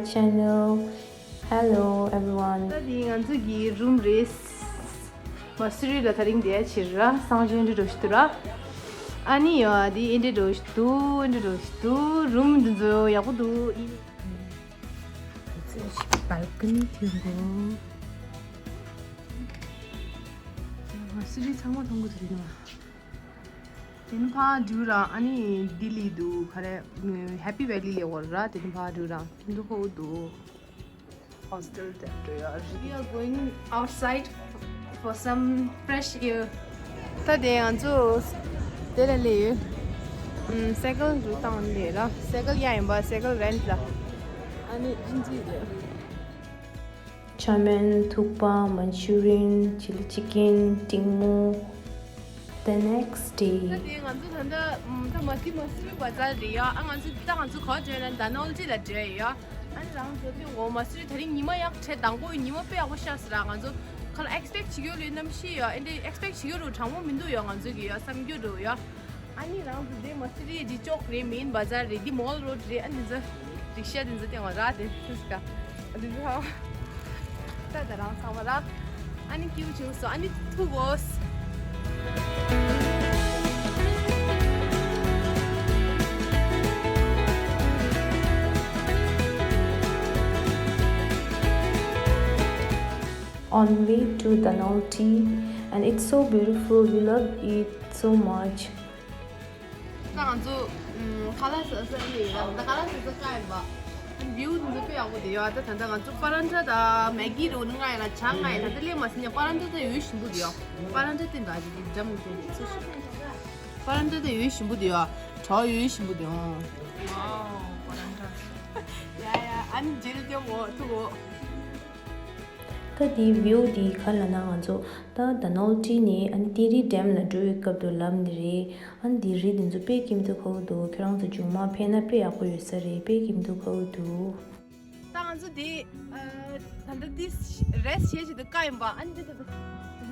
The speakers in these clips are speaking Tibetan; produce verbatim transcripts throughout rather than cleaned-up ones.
Channel. Hello everyone. ད་འདི་ང་ཚོ་གི་རུམ་རེད། མ་སུ་རི་ལ་དེ་རིང་བསྡད་ཕྱིར་ར་སང་ཞོགས་འདི་འགྲོ་ཞིག་ཏུ་ར། ཨ་ནི་ཡོ་འདི་ཨེ་འདྲ་འགྲོ་ཞིག་ཏུ་ཨེ་འདྲ་འགྲོ་ཞིག་ཏུ་རུམ་འདི་ཚོ་ཡག་པོ་འདུག་ཨིན། ཚོས་ཤིག་བལ་ཀོ་ནི་ཐོན་གོ། མ་སུ་རི་ཚང་མ་མཐོང་གི་འདུག་དེ་ནི་མ། དེ་ནི་ཕ་འགྲུལ་ར་ཨ་ནི་ལྡི་ལི་འདུག་ག་རེ། ཧེ་པི་ཝེ་ལི་ལས་འོར་ར་དེ་ནི་ཕ་འགྲུལ་ར་ཁྱིམ་དུ་ཁོ་འདུག Hostel དེ་འགྲོ་ཡ་རེད། We are going outside for some fresh air. ད་དེ་ང་ཚོ་དེ་ལ་སླེབས་ཡོད། ཨམ། སའི་ཀལ་འགྲོ་སྟངས་ལས་ལ་སའི་ཀལ་ཡ་ཡིན་པ་སའི་ཀལ་རེན་ཊི་ལ། ཨ་ནི་ཅིན་ཙི་ལས། Chow mein, thukpa, Manchurian, chili chicken, tingmu. The next day. ད་དེ་ང་ཚོ་ད་ལྟ་ད་མ་སི་མ་སི་རི་བ་ཛར་རེད་ཡ། ཨ་ང་ཚོ་ད་ང་ཚོ་ག་བར་འགྲོ་ཡིན་ན་ད་ནོལ་ཊི་ལ་འགྲོ་ཡིན་ཡ། ཨ་ནི་རང་ཚོ་དེ་འོ་མ་སི་རི་དེ་རིང་ཉི་མ་ཡག་དྲོད་དང་པོ་ཉི་མ་དཔེ་ཡག་པོ་ཤར་སོང་ར། ང་ཚོ་ཁ་ལ་ཨེག་སི་པེག་བྱེད་ཀྱི་ཡོད་ལས་གནམ་གཤིས་ཡ་ཨེ་འདྲ་ཨེག་སི་པེག་བྱེད་ཀྱི་རུ་གྲང་མོ་མི་འདུག་ཡ། ང་ཚོ་གི་ཡ་བསམ་རྒྱུ་རུ་ཡ། ཨ་ནི་རང་ཚོ་དེ་མ་སི་རི་འདི་ཅོག་རེད། མེན་བ་ཛར་རེད། འདི་མོལ་རོ་ཌི་རེད། ཨ་ནི་ཚོ་རིག་ཤ་དེ་ཚོ་སྟེང་བ་ར་དེ་ཚོ་ཞིག་ག་ཨ་དེ་ཚོ་ཧ་ད་ད་རང་ཚང་མ་ར་ཨ་ནི་ཀིའུ་བྱུང་སོང་། ཨ་ནི་ཐུག་གོ། On way to Danolti, and it's so beautiful. We love it so much. ད་ང་ཚོ་ཁ་ལག་ཟ་ས་ཡིན་ཡ། ད་ཁ་ལག་ཟ་ས་ཀ་ཡིན་པ། བིའུ་འདི་ཚོ་དཔེ་ཡག་པོ་དེ་ཡོད། ད་ད་ལྟ་ང་ཚོ་པ་རན་ཐ་དང་མེག་གི་རུ་ནི་ང་ཡ་ལ་ཆ་ང་ཡ་ད་ལྟ་ལས་མ་ཟིན་ཡ། པ་རན་ཐ་ད་ཡོད་ཞིམ་པོ་དེ་ཡོད། པ་རན་ཐ་དེ་འདྲ་ཞིག་འཇམ་དེ་ཚོ་ཞིག་པ་རན་ཐ་ད་ཡོད་ཞིམ་པོ་དེ་ཡོད། གྲོ་ཡོད་ཞིམ་པོ་དེ་ཡོད། ཡ་ཡ་ཨ་ནི་རྗེས་ལ་སྟོན་གོ་ཐུག་གོ། ད་དེའི་བིའུ་དེ་ག་ལ་ན་ང་ཚོ་ད་ད་ནོལ་ཊི་ནས་ཨ་ནི་ཏེ་རི་ཌེམ་ལ་འགྲོ་བའི་སྐབས་དུ་ལམ་འདི་རེད། ཨ་ནི་དེའི་རི་དེ་ཚོ་དཔེ་ཁྱིམ་དུ་ཁ་བོ་འདུག་ཁྱོད་རང་ཚོ་མཇུག་མ་ཕེབས་ན་དཔེ་ཡག་པོ་ཡོད་ས་རེད། དཔེ་ཁྱིམ་དུ་ཁ་བོ་འདུག་ད་ང་ཚོ་དེ་ད་ལྟ་དེ་རེ་སི་ཊི་བྱེད་ཀྱི་འདུག་ཀ་ཡིན་པ། ཨ་ནི་དེ་ད་ལྟ་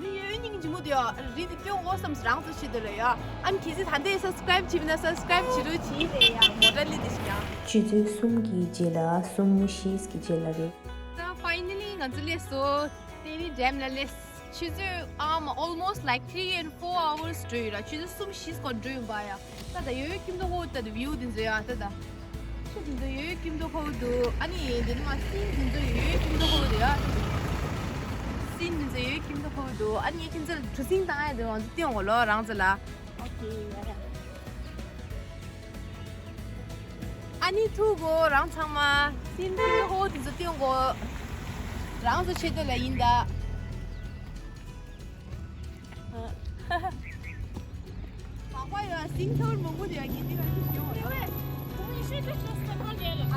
མི་ཡོད་སྙིང་རྗེ་མོ་དེ་ཡ་རི་དེ་སྐྱོ་འོ་བསམ་རང་ཚོ་བྱེད་དུ་ལ་ཡ། ཨ་ནི་གལ་སྲིད་ད་ལྟའི་སབ་སི་ཀ་རེབ་བྱེད་མིན་ན་སབ་སི་ཀ་རེབ་བྱེད་རོགས་གྱིས་རེད་ཡ། མོ་ཊ་ལི་དེ་ཞིག་ཡ། ཆུ་ཚོད་གསུམ་གྱི་རྗེས་ལ་གསུམ་བཞི་གི་རྗེས་ལ་རེད། ད་ཕའི་ནལ་ལི་ང་ཚོ་སླེབས་སོང་། ཏེ་རི་ཌེམ་ལ་སླེབས། ཆུ་ཚོད་ཨ་མ་almost like three and four hours འགྲོ་ཡོད་ར། ཆུ་ཚོད་གསུམ་བཞི་སྐོར་འགྲོ་ཡོད་པ་ཡ། ད་ད་ཡོད་ཡོད་ཁྱིམ་ཐོག་ཧོ་ད་ད་བིའུ་དེ་ཚོ་ཡ་ད་ད། ཆུ་དེ་ཚོ་ཡོད་ཡོད་ཁྱིམ་ཐོག་ཧོ་འདུག་ཨ་ནི་དེ་ནི་མ་སིན་དེ་ཚོ་ཡོད་ཡོད་ཁྱིམ་ཐོག་ཧོ་འདུག་ཡ། སིན་དེ་ཚོ་ཡོད་ཡོད་ཁྱིམ་ཐོག་ཧོ་འདུག་ཨ་ནི་ཁྱིམ་ཚང་གྲུ་གཟིངས་བཏང་ཡ་དེ་ང་ཚོ་སྟོན་གོ་ལོ་རང་ཚོ་ལ། ཨོ་ཁེ་ཡ་ཡ། ཨ་ནི་ཐུག་གོ་རང་ཚང་མ། སིན་ཐུག་གོ་དེ་ཚོ་སྟོན་གོ། རང་ཚོ་ཆེད་དུ་ལ་ཡིན་ད། མག་པ་ཡོད་སིན་ཐོར་མང་པོ་དེ་ཡ་ངེད་དེ་ག་ཤི་ཤོ། ཁོ་དགུང་ཉི་ཤུ་སྐད་ཤི་ལ་སྤར་རྒྱལ་ལ་ཡ།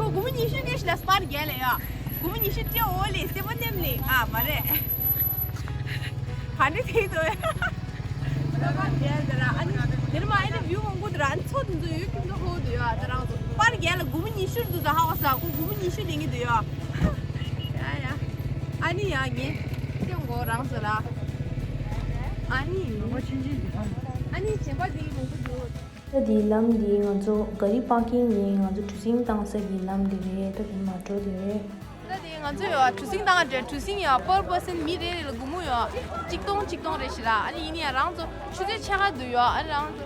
དགུང་ཉི་ཤུ་སྐད་ཤི་ལ་སྤར་རྒྱལ་ལ་ཡ། དགུང་ཉི་ཤུ་སྐད་འོ་ལེ་སེ་མ་ནེམ་ལེ་ཨ་མ་རེད། ག་འདྲ་དེ་དོ་ཡ། ད་པར་རྒྱལ་དེ་ར་ཨ་ནི་དེར་མ་ཨེ་ནི་བིའུ་མང་པོ་དེ་ར་ཨ་ནི་མཚོ་དེ་ཚོ་ཡོད་ཀྱི་འདུག་ཧོ་དེ་ཡ་དེ་རང་ཚོ་པར་རྒྱལ་ལ་དགུང་ཉི་ཤུ་འདུག་ད་ཧ་བ་ས་ཁོ་དགུང་ཉི་ཤུ་ལེན་གྱི་འདུག་ཡ། ཡ་ཡ། ཨ་ནི་ཡ་ངས་སྐྱོང་གོ་རང་ཚོ་ལ། ཨ་ནི། ཨ་ནི་གཞན་པ་དེ་མང་པོ་འདུག་ད་དེའི་ལམ་འདི་ང་ཚོ་ག་རི་པར་ཀིང་ནས་ང་ཚོ་གྲུ་གཟིངས་བཏང་ས་གི་ལམ་འདི་རེད། ད་དེ་མ་འགྲོ་དེ་རེད། ད་དེ་ང་ཚོ་ཡ་གྲུ་གཟིངས་བཏང་འདྲ་གྲུ་གཟིངས་ཡ་པར་པར་སན་མི་རེ་རེ་ལ་སྒོར་མོ་ཡ་གཅིག་སྟོང་གཅིག་སྟོང་རེ་ཞིག་ར། ཨ་ནི་ཡིན་ཡ་རང་ཚོ་ཆུ་ཚོད་ཕྱེད་ཀ་འདུག་ཡ། ཨ་ནི་རང་ཚོ་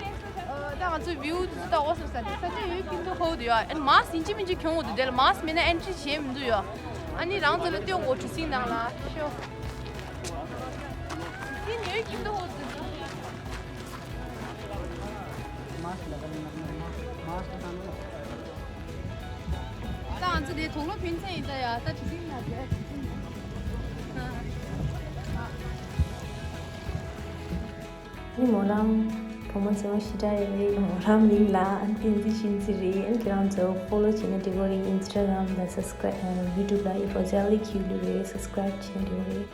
ད་ང་ཚོ་བིའུ་དེ་ཚོ་ད་འོ་སོང་ས་དེ་ས་ཆ་ཡོད་ཀྱི་འདུག་ཧོ་འདུག་ཡ། ཨ་ནི་མཱསི་ཡིན་གཅིག་མིན་གཅིག་གྱོན་དགོས་འདུག་དེ་ལ་མཱསི་མེད་ན་ཨེན་ཊི་རི་བྱེད་མི་འདུག་ཡ། ཨ་ནི་རང་ཚོ་ལ་སྟོན་དགོས་གྲུ་གཟིངས་ནང་ལ་ཤོག་གྲུ་གཟིངས་ཡོད་ཀྱི་འདུག་ཧོ་འདུག་ད་ང་ཚོ་དེ་དུག་ལོག་ཕན་ཚུན་ཡིན་ད་ཡ། ད་གྲུ་གཟིངས་ན་དེ་གྲུ་གཟིངས་ན། ནི་མོ་རང་བུ་མོ་ཚེ་མ་ཤི་དྲ་ཡ་རེད། མོ་རང་མིང་ལ་ཨན་བསྟན་འཛིན་ཤིན་ཙི་རེད། ཨན་ཁྱེད་རང་ཚོ་ཕོ་ལོ་བྱས་ན་འགྲིག་གི་རེད། ཨིན་སི་ཊ་གྷ་རམ་དང་སབ་སི་ཀ་རའིབ་ཡུ་ཊུབ་ལ་ཨི་ཕོ་ཛེ་ལི་ཁྱུ་ལུ་རེད། སབ་སི་ཀ་རའིབ་བྱས་ན་འགྲིག་གི་རེད།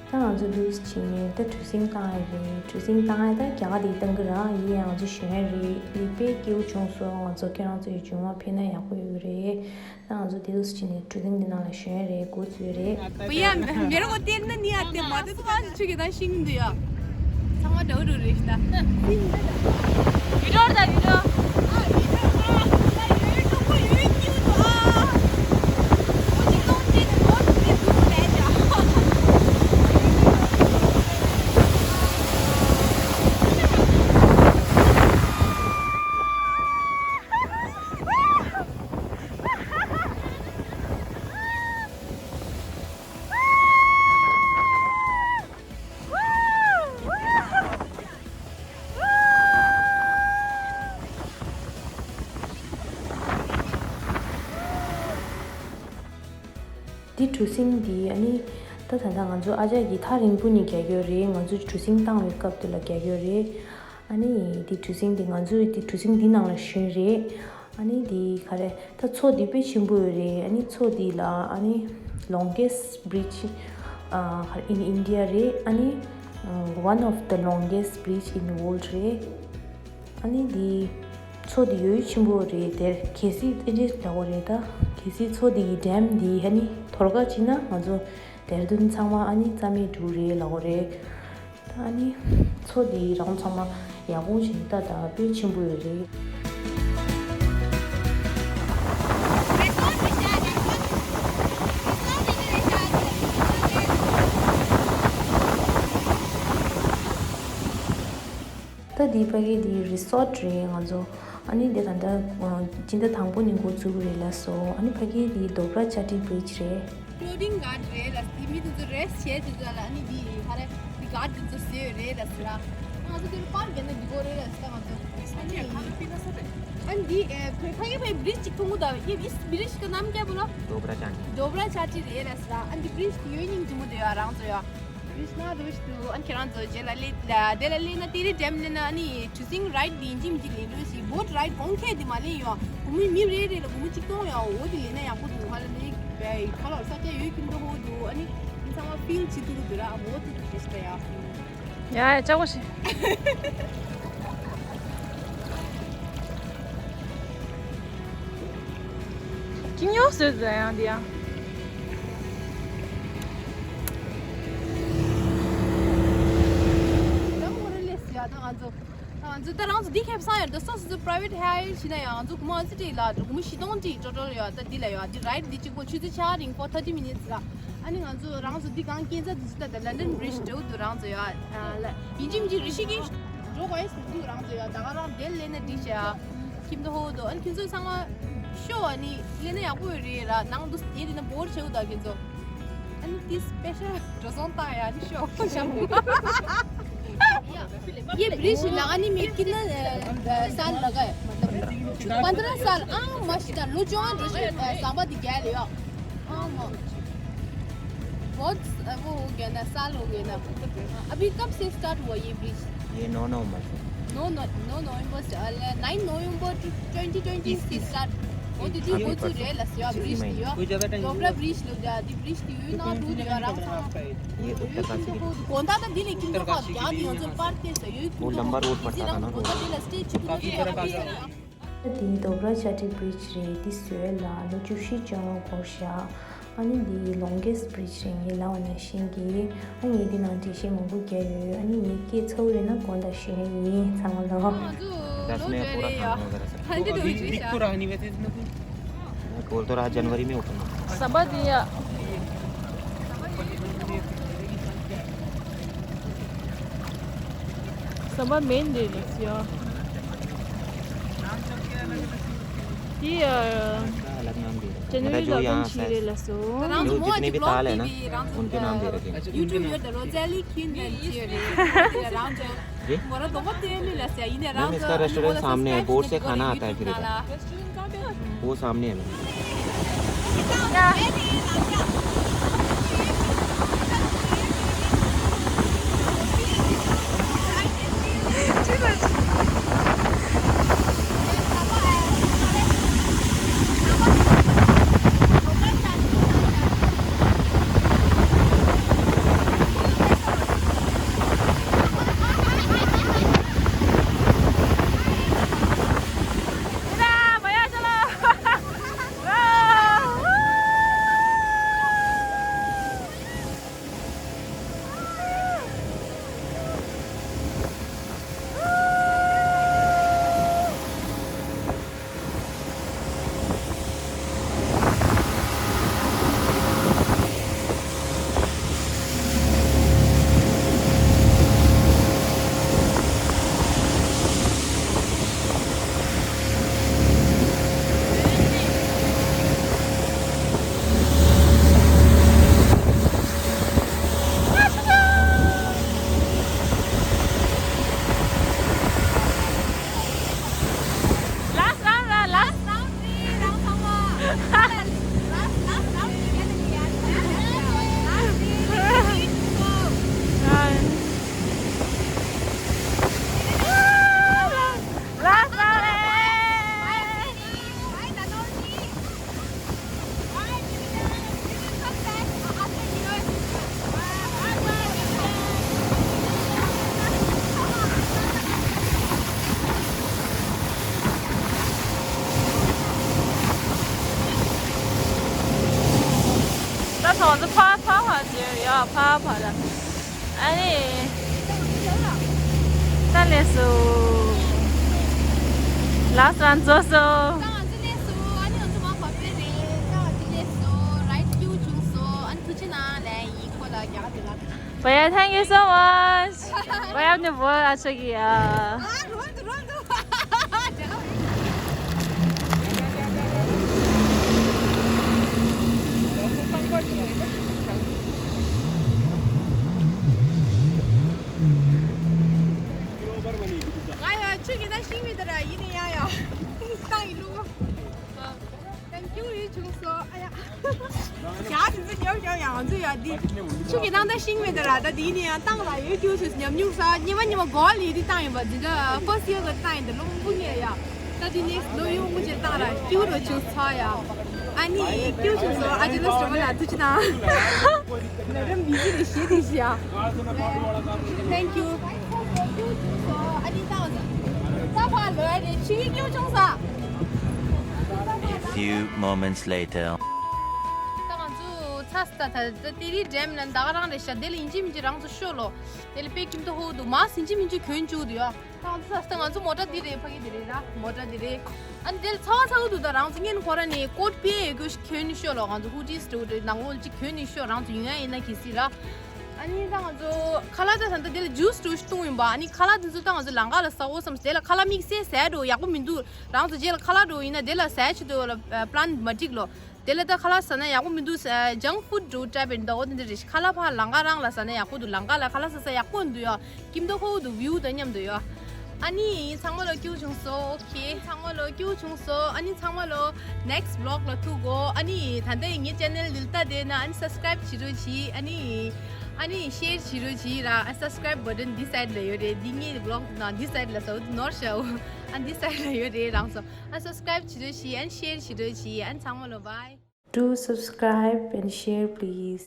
ད་ང་ཚོ་འདུག་སེ་བྱས་ནས་ད་གྲུ་གཟིངས་བཏང་ཡ་རེད། གྲུ་གཟིངས་བཏང་ཡ་ད་རྒྱ་གར་དེ་བཏང་གི་ར། ཡིན་ཡང་ང་ཚོ་ཞོན་ཡ་རེད། ཡིན་དཔེ་སྐྱིད་པོ་བྱུང་སོང་། ང་ཚོ་ཁྱེད་རང་ཚོ་ཡི་མཇུག་མ་ཕེབས་ན་ཡག་པོ་ཡོད་རེད། ད་ང་ཚོ་འདུག་སེ་བྱས་ནས་གྲུ་གཟིངས་འདི་ནང་ལ་ཞོན་ཡ་རེད། འགོ་ཚུགས་ཡ་རེད། भैया मेरे को तेल ना नहीं आते। माता तो आज छुके था शिंग दिया। ཚང་མ་འདྲ་བོ་རེད་ཤི་ད། ཡུ་ཊོར་ད་ཡུ་ཊོར། ཨ་ཡུ་ཊོར་ཨ་ད་ཡུ་ཊོར་ཡུ་ འདི་གྲུ་གཟིངས་འདི་ཨ་ནི་ད་ད་ལྟ་ང་ཚོ་ཨ་ཅག་གིས་ཐག་རིང་པོ་ནས་རྒྱག་གི་ཡོད་རེད། ང་ཚོ་གྲུ་གཟིངས་བཏང་བའི་སྐབས་དེ་ལ་རྒྱག་གི་ཡོད་རེད། ཨ་ནི་འདི་གྲུ་གཟིངས་འདི་ང་ཚོས་འདི་གྲུ་གཟིངས་འདི་ནང་ལ་ཞོན་རེད། ཨ་ནི་འདི་ག་རེ་ད་མཚོ་འདི་དཔེ་ཆེན་པོ་ཡོད་རེད། ཨ་ནི་མཚོ་འདི་ལ་ཨ་ནི་longest bridge in India རེད། ཨ་ནི་one of the longest bridge in the world རེད། ཨ་ནི་འདི་མཚོ་འདི་ཡོད་ཆེན་པོ་རེད། དེར་གལ་སྲིད་ཨེ་འདྲས་ལབ་དགོས་རེད། ད་གལ་སྲིད་མཚོ་འདི་གི་dam འདི་ཨ་ནི་དོར་ཁ་བྱིན་ན་ང་ཚོ་དེར་དོན་ཚང་མ་ཨ་ནི་རྩ་མེད་འགྲོ་རེད་ལབ་དགོས་རེད། ད་ཨ་ནི་མཚོ་འདི་རང་ཚང་མ་ཡག་པོ་ཞིག་ལྟ་དང་དཔེ་ཆེན་པོ་ཡོད་རེད། ད་འདི་ཕ་གི་འདི་resort རེད་ང་ཚོ། ཨ་ནི་འདི་ད་ལྟ་སྤྱི་ཟླ་དང་པོ་ནས་འགོ་བཙུགས་རེད་ལབ་སོང་། ཨ་ནི་ཕ་གི་འདི་Dobra Chatti bridge རེད། Floating guard རེད་ལབ་སྟེ་མི་དེ་ཚོ་rest བྱས་དེ་ཚོ་ལ་ཨ་ནི་འདི་ཧ་རེ་འདི་guard དེ་ཚོ་ཟེར་རེད་ལབ་ཟེར་ར། ང་ཚོ་དེ་རུ་པར་བརྒལ་ན་འགྲིག་གོ་རེད་ལབ་ཟེར། ང་ཚོ་ཨ་ནི་ཨ་ནི་འདི་ཕ་གི་ཕ་གི་bridge གཅིག་མཐོང་གི་འདུག་ཡེ་bridge ག་རྣམས་རྒྱལ་པོ་ལ། Dobra Chatti Dobra Chatti རེད་ལབ་ཟེར་ར། ཨ་ནི་འདི་bridge དེ་ཡོད་སྙིང་རྗེ་མོ་དེ་ཡོད་རང་ཚོ་ཡོད། རིས་ན་རུ་ཞིག་ཏུ་ཨན་ཁྱེད་རང་ཚོ་རྗེས་ལ་ལས་དེ་ལ་ལས་ན་དེ་རིང་འགྲེམས་ལས་ན་ཨ་ནི་གྲུ་གཟིངས་ride དེ་ཡིན་གཅིག་མིན་གཅིག་ལས་འགྲོ་ཞིག boat ride གོང་ཁེ་དེ་མ་ལས་ཡོང་། སྒོར་མོ་མི་རེ་རེ་ལ་སྒོར་མོ་གཅིག་སྟོང་ཡོང་། འོ་དེ་ལས་ན་ཡག་པོ་འདུག་ཧ་ལ་ལས་ཁ་ལོར་ས་ཆ་ཡོད་ཀྱི་འདུག་ཧོ་འདུག་ཨ་ནི་མི་ཚང་མ་feel བྱེད་ཐུབ་ཀྱི་འདུག་ར། ཨ་འོ་དེ་དེ་ཞིག་ད་ཡ། ཡ་ཡ་ལྕགས་པོ་ཞིག་ཅི་ཉོ་ཟེར་ཟེར་ཡང་འདི་ཡང་། ང་ཚོ་ད་རང་ཚོ་འདི་ཁེབས་སང་ཡོད་ད་སོ་སོ་སོ་private hire བྱས་ན་ཡང་ང་ཚོ་སྒོར་མོ་ཨ་ཙི་ཏྲི་ལ་སྒོར་མོ་བཞི་སྟོང་ཏྲི་total ཡོད། ད་འདི་ལ་ཡོད་འདི་ride འདི་གཅིག་པོ་ཆུ་ཚོད་ཆ་རིང་པོ་thirty minutes ལ། ཨ་ནི་ང་ཚོ་རང་ཚོ་འདི་གང་སྐྱེན་ཚ་འདི་ཚོ་ད་London Bridge འགྲོ་འདུག་རང་ཚོ་ཡོད། ཡིན་གཅིག་མིན་གཅིག་རི་ཤི་ཀེཤ་འགྲོ་དགོས་ཡིན་འདུག་རང་ཚོ་ཡོད། ད་ག་རང་དེ་ལས་ན་འགྲིག་བྱ། ཁྱིམ་དུ་ཧོ་དོ་ཨན་ཁྱོད་ཚོ་ཚང་མ་ཤོ་ཨ་ནི་ལས་ན་ཡག་པོ་ཡོད་རེད་ར། ནང་དུ་དེ་རེད་ན་བོར་ཆེ་བོ་དང་ཁྱོད་ཚོ་ཨ་ནི་དེ་special འགྲོ་སོང་བཏང་ཡ་ཨ་ནི་ཤོ་ཤ་མོ། ये ब्रिज लगा नहीं मैं कितना साल लगा है मतलब पंद्रह साल हाँ मस्त लो जो हाँ हाँ हाँ बहुत वो हो गया ना साल हो गया ना। अभी कब से स्टार्ट हुआ ये ब्रिज? ये नौ नवंबर से। नौ नौ नौ नवंबर से नाइन नवंबर ट्वेंटी ट्वेंटी से स्टार्ट वो तो जी वो तो रे लसिया ब्रिज दियो डोबरा ब्रिज लो जा दी ब्रिज दियो ना दू दियो आराम से। ये उत्तरकाशी के लिए। कौन था दिले किंतु का क्या दियो जो पार्टी से यो वो लंबा रोड पड़ता था ना रोड। दिले स्टेज को दिले। དེ་ནི་Dobra Chatti bridge རེད། འདི་བཟོས་ལ་ལོ་བཅུ་བཞི་བཅོ་ལྔ་འགོར་ཤག་ཨ་ནི་འདི་longest bridge རེད། ངས་ལབ་པ་ནང་བཞིན་གྱི་ཨ་ངས་འདི་ནང་འགྲེལ་བཤད་མང་པོ་རྒྱག་ཡོད། ཨ་ནི་ངས་སྐད་ཚ་བོ་རེད་ན་དགོངས་དག་ཞུ་ཡ་ཡིན་ཚང་མ་ལ། दस में पूरा खाना वगैरह सब। ठंड तो हुई थी। दिख तो रहा नहीं वैसे इसमें कुछ। मैं बोल तो रहा जनवरी में ओपन होगा। सभा दिया। सभा मेन दे दो। ཡ། དེ་ཨ། जनवरी ལ་ཀུན་ཆི་རེད་ལ་སོ། जो जितने भी ताल है ना, उनके नाम दे रखे हैं। YouTube ཡོད་ད་རོ་ཛེ་ལི་ཁིན་ནན་ཅི་རེད་རང་ཚོ། जी? ངོ་ར་དོ་མ་དེ་མི་ལ་སེ་ཡིན་ནས་རང་ཚོ་इसका रेस्टोरेंट सामने है, बोर्ड से खाना आता है फिर इधर। वो सामने है। ང་ཚོ་ཕར་ཕར་ཕར་བྱས་ཡོད། ཕར་ཕར་ལ། ཨ་ནི། ད་ལས་སོ། ལགས་སོ། རྫོགས་སོ། ད་ང་ཚོ་ལས་སོ། ཨ་ནི་ང་ཚོ་མ་བབས་པ་རེད། ད་ང་ཚོ་ལས་སོ། རའིཌ་སྐྱིད་པོ་བྱུང་སོང་། ཨ་ནི་ཐུགས་རྗེ་གནང་ལབ་ཡིན། ཁོ་ལ་རྒྱག་དེ་ལ། བ་ཡ། Thank you so much. བ་ཡ་ནི་བོ་ཨ་ཆོ་གི་ཡ། ཨ་རོལ་དུ་རོལ་དུ། ང་ཡ་ཆུ་གི་ན་ཤིང་མི་དེ་ར་ཡིན་ནི་ཡ་ཡ། ཏང་ཡི་ལུག་མ། ཏང་ཀྱུ་ཡི་བྱུང་སོ། ཨ་ཡ། ཡ་དེ་ཚོ་ཉོབ་ཉོབ་ཡ། ང་ཚོ་ཡ་འདི་ཆུ་གི་ནང་ད་ཤིང་མི་དེ་ར། ད་དེ་ཡིན་ནི་ཡ་ཏང་ལ་ཡོད། ཀྱུ་ཆུ་ཉམས་མྱོང་ས་ཉི་མ་ཉི་མ་གོ་ལི་དེ་ཏང་ཡིན་པ། འདི་ད་ཕར་སི་ཡར་གི་ཏང་ཡིན། ད་ལོ་མང་པོ་ཉེ་ཡ། ད་དེ་ནེགསི་ལོ་ཡོང་མུ་ཅེ་ཏང་ར་ཀྱུ་རོ་བྱུང་སོ་ཡ། ཨ་ནི་ཀྱུ་བྱུང་སོ། ཨ་ཅེ་ལོ་སི་ཊོ་མ་ལ་ཐུགས་རྗེ་གནང་། ན་ར་མི་ཅི་རེ་ཤེས་དེ་ཤེས་ཡ། Thank you. ཨ་ནི་ད་ང་ཚོ་ས་ཕར་ལོ་ཡ་རེ་ཆུ་ཡི་ཀྱུ་བྱུང་ས། A few moments later. ད་ང་ཚོ་ཚ་ས་ད་ད་དེ་རི་ཌེམ་ནང་ད་ག་རང་རེད་ཤག་དེ་ལ་ཡིན་གཅིག་མིན་གཅིག་རང་ཚོ་ཤོ་ལོ། དེ་ལ་དཔེ་ཁྱིམ་ཐོ་ཧོ་འདུག་མ་ཡིན་གཅིག་མིན་གཅིག་གྱོན་བཅུག་འདུག་ཡ། ད་ང་ཚོ་ས་ས་ང་ཚོ་མོ་ཊ་འདི་རེད། ཕ་གི་འདི་རེད་ལ། མོ་ཊ་འདི་རེད། ཨ་ནི་དེ་ལ་ཚ་བ་ཚ་བོ་འདུག་ད་རང་ཚོ་ངན་ཁོ་ར་ནས་ཀོཊ་དཔེ་ཡོད་རྒྱུ་ཞིག་གྱོན་ནས་ཤོ་ལོ། ང་ཚོ་ཧུ་ཌིས་འདྲ་བོ་འདྲ་ནང་ལོགས་ཅིག་གྱོན་ནས་ཤོ། རང་ཚོ་ཡོང་ཡ་ཡིན་ན་གལ་སྲིད་ར། ཨ་ནི་ད་ང་ཚོ་ཁ་ལག་ད་ད་ལྟ་དེ་ལ་ཇུས་འདྲ་བོ་ཞིག་བཏུང་ཡིན་པ། ཨ་ནི་ཁ་ལག་དེ་ཚོ་ད་ང་ཚོ་ལམ་ཁ་ལ་ཟ་འོ་བསམ། དེ་ལ་ཁ་ལག་དམིགས་བསལ་ཟས་འདྲ་བོ་ཡག་པོ་མི་འདུག་རང་ཚོ་རྗེས་ལ་ཁ་ལག་འདྲ་བོ་ཡིན་ན་དེ་ལ་ཟས་ཆུ་དེ་ལ་པི་ལན་མ་འགྲིག་ལོ། དེ་ལ་ད་ཁ་ལག་ཟ་ན་ཡག་པོ་མི་འདུག་ཇངྐ་ཕུཌ་འདྲ་བོ་ཊའིབ་ཡིན་ད། འོ་དེ་འདྲ་རེད། ཁ་ལག་ཕར་ལམ་ཁ་རང་ལ་ཟ་ན་ཡག་པོ་འདུག་ལམ་ཁ་ལ་ཁ་ལག་ཟ་ས་ཡག་པོ་འདུག་ཡ། ཁྱིམ་ཐོ་ཁོ་བོ་འདུག་ཝིའུ་དང་མཉམ་དུ་ཡ། ཨ་ནི་ཚང་མ་ལོ་ཀྱུ་བྱུང་སོ། ཨོ་ཁེ། ཚང་མ་ལོ་ཀྱུ་བྱུང་སོ། ཨ་ནི་ཚང་མ་ལོ་ནེགསི་ཝི་ལོག་ལ་ཐུག་གོ་ཨ་ནི་ད་ལྟ་ངའི་ཅེ་ནལ་འདི་ལ་ལྟ་བསྡད་ན་ཨ་ནི་སབ་སི་ཀ་རའིབ་བྱེད་རོགས་གྱིས། ཨ་ནི་ཨ་ནི་ཤེར་བྱེད་རོགས་གྱིས་ར། ཨ་སབ་སི་ཀ་རའིབ་བ་ཊན་འདི་སའིཌ་ལ་ཡོད་རེད། འདི་ངའི་ཝི་ལོག་ནང་འདི་སའིཌ་ལ་ཟ་འོ་དེ་ནོར་ཤག་ཨ་འདི་སའིཌ་ལ་ཡོད་རེད། རང་ཚོ་ཨ་སབ་སི་ཀ་རའིབ་བྱེད་རོགས་གྱིས། ཨ་ནི་ཤེར་བྱེད་རོགས་གྱིས། ཨ་ནི་ཚང་མ་ལོ་བྷའི། Do subscribe and share, please.